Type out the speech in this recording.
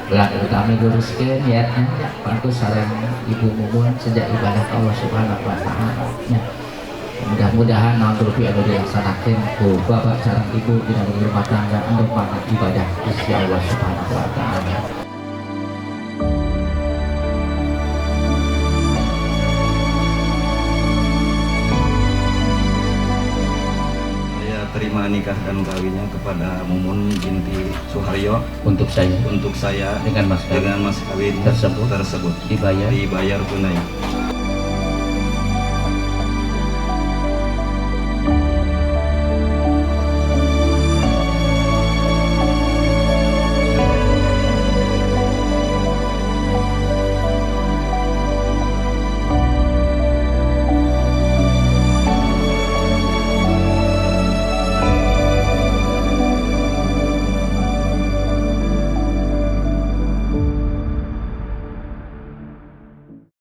Belah utami luruskeun ya nya, Pak Agus sareng Ibu Mumun sejak ibadah ka Allah Subhanahu wa taala nya. Mudah-mudahan naon rupi anu dilaksanakeun ku bapak sareng ibu dina rumah tangga anu mana ibadah di sisi Allah Subhanahu wa taala. Saya terima nikah dan kawinnya kepada Mumun binti Suharyo. Untuk saya. Untuk saya. Dengan mas kawin dengan mas kawin tersebut tersebut dibayar dibayar tunai.